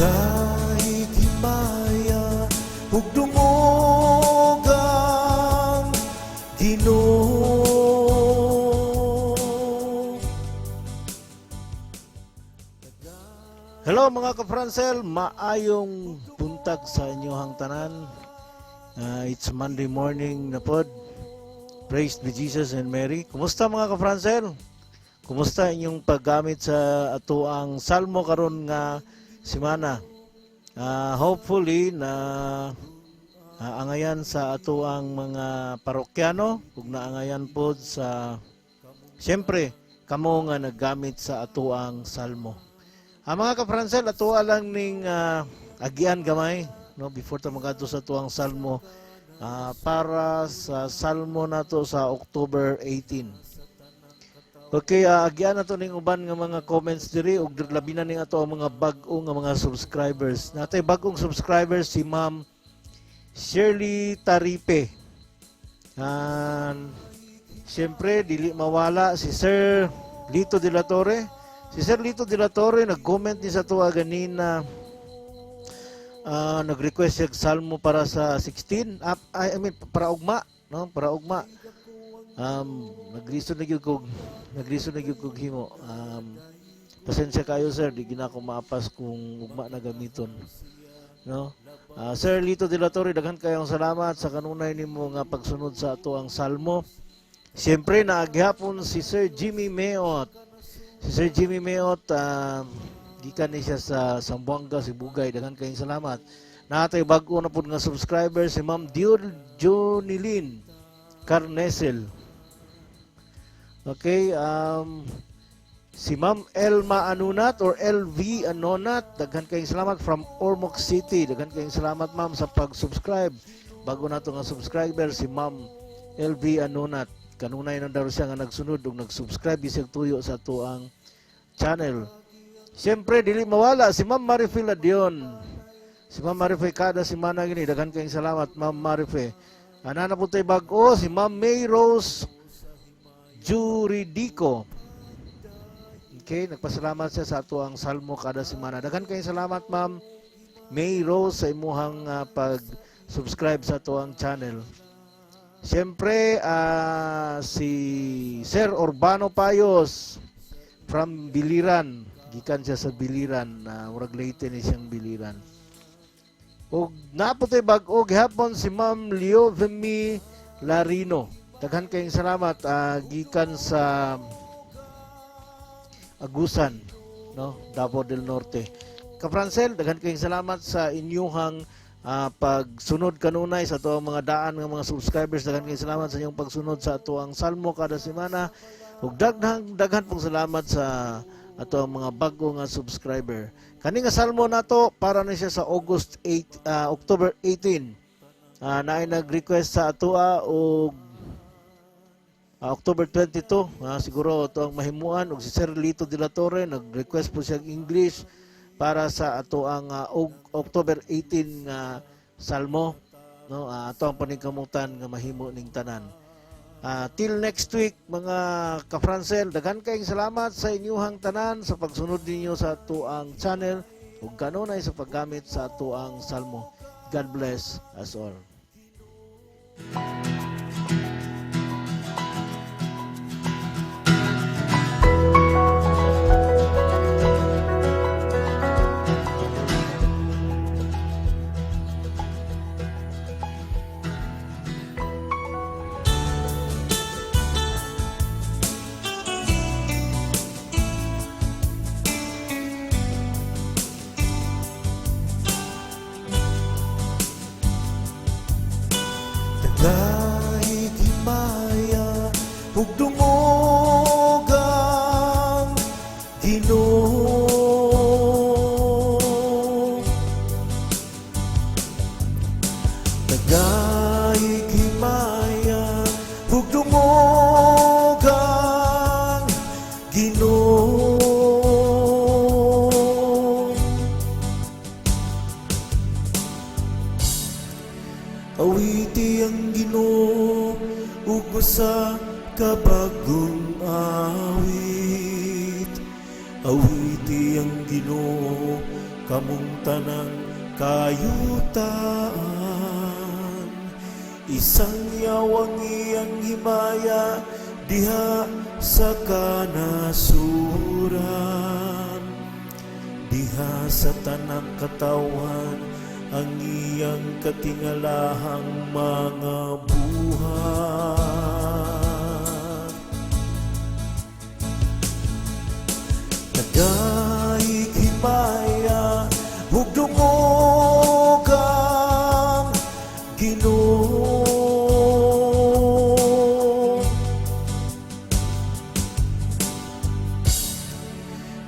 Daghay himaya ug dungog ang Ginoo. Hello mga ka-Francel, maayong buntag sa inyohang tanan. It's Monday morning na pod. Praise be Jesus and Mary. Kumusta mga ka-Francel? Kumusta inyong paggamit sa atoang salmo karon nga semana? Hopefully na angayan sa atoang mga parokyano ug naangayan pod sa siyempre kamo nga naggamit sa atoang salmo. Ang mga ka-Francel, atoa lang ning agian gamay, no, before ta magadto sa atoang salmo, para sa salmo nato sa October 18. Okay, agian nato ning uban nga mga comments diri ug labi na ning ato ang mga bag-o nga mga subscribers. Natay bag-ong subscribers si Ma'am Shirley Taripe. And siyempre dili mawala si Sir Lito de la Torre. Si Sir Lito de la Torre nag-comment ni sa tuwa ganina, nag-request siya og salmo para sa 16, I mean para ugma, no, para ugma. Naglisod na gyud kog himo. Pasensya kayo, sir, di gina ko maapas kung ugma na gamiton, no. Sir Lito de la Torre, daghan kayong salamat sa kanunay nimo nga pagsunod sa ato ang salmo. Siyempre naaghapon si Sir Jimmy Meot. Si Sir Jimmy Meot, gikan ni siya sa Zamboanga, Sibugay. Daghan kayong salamat. Natay bag-o na pud nga subscriber si Ma'am Dior Jonilyn Carnesel. Okay, si Ma'am Elma Anunat or LV Anonat, daghan kayong salamat from Ormoc City. Daghan kayong salamat, ma'am, sa pag-subscribe. Bago nato nga subscriber si Ma'am LV Anunat. Kanunay na daw siya nga nagsunod ug nag-subscribe bisag tuyo sa atoang channel. Siyempre dili mawala si Ma'am Marife Ladion. Si Ma'am Marife kada semana gini, daghan kayong salamat, Ma'am Marife. Ana na po tay bag-o si Ma'am May Rose Juridico. Okay, nagpasalamat siya sa atoang salmo kada semana. Daghan kayong salamat, Ma'am May Rose, sa imuhang pag-subscribe sa atoang channel. Siyempre, si Sir Urbano Payos from Biliran. Gikan siya sa Biliran. Murag Leyte ni siyang Biliran. Ug napotoy bag-o gihapon si Ma'am Leovemi Larino. Daghan kayong salamat, gikan sa Agusan, no, Davao del Norte. Ka-Francel, daghan kayong salamat sa inyuhang pagsunod kanunay sa atoang mga daan nga mga subscribers. Daghan kayong salamat sa inyong pagsunod sa atoang salmo kada semana. Ug daghan daghan pong salamat sa atoang mga bag-o nga subscriber. Kani nga salmo nato para ni siya sa August 8, October 18. Naay nag-request sa atoa og October 22, siguro ito ang mahimuan. Ug si Sir Lito de la Torre nag-request po siya English para sa ato ang October 18 nga salmo, no. Ato ang paningkamutan nga mahimo ning tanan. Till next week mga ka-Francel, daghan kayong salamat sa inyuhang tanan sa pagsunod ninyo sa ato ang channel ug kanunay sa paggamit sa ato ang salmo. God bless us all. Daghay himaya ug dungog ang Ginoo. Daghay himaya ug dungog ang Ginoo. Awiti ang Ginoo ug usa ka bag-ong awit. Awiti ang Ginoo. Kamong tanang kayutaan. Isangyaw ang iyang himaya diha sa kanasuran, diha sa tanang katawhan ang iyang katingalahang mga buhat. Nagaig himaya ug dungog ang Ginoo.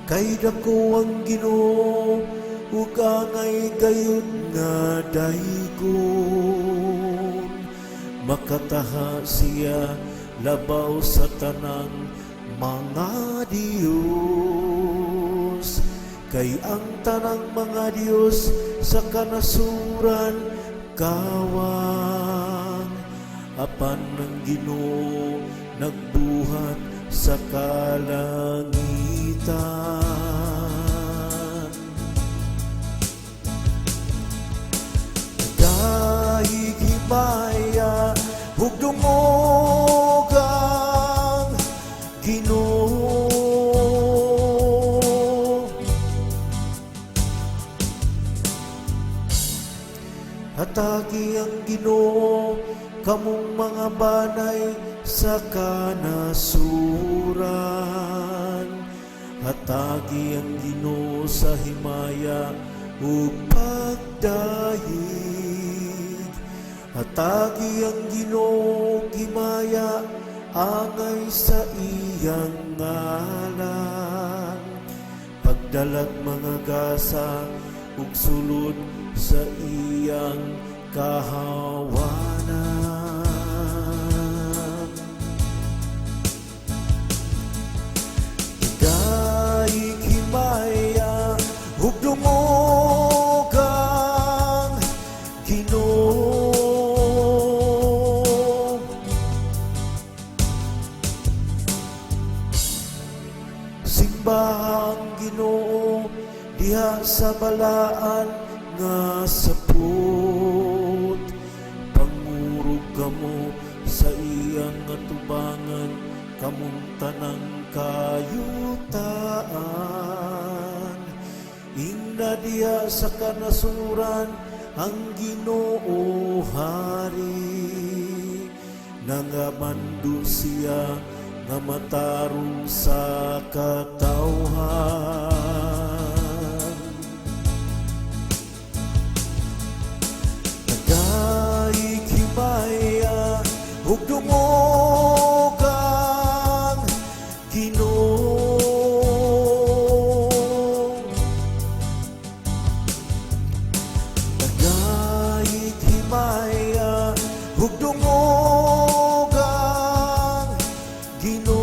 Kay dako ang Ginoo ug angay gayud nga daygon. Makataha siya labaw sa tanang mga Diyos. Kay ang tanang mga Diyos sa kanasuran kawang, apan ang Ginoo nagbuhat sa kalangitan. Dahig himaya ug dungog ang Ginoo. Hatagi ang Ginoo, kamong mga banay sa kanasuran. Hatagi ang Ginoo sa himaya ug pagdahig. Hatagi ang Ginoo og himaya angay sa iyang ngalan. Pagdalag mga gasa ug sulod sa iyang kahawanan. Daig himaya ug dungog ang Ginoo. Simbaha ang Ginoo diha sa balaan nga sapot. Pangurog kamo sa iyang atubangan, kamong tanang kayutaan. Ingna diha sa kanasuran ang Ginoo hari. Nangamando siya nga matarong sa katawhan. Nagaig himaya ug dungog ang Ginoo. Nagaig himaya ug dungog ang Ginoo.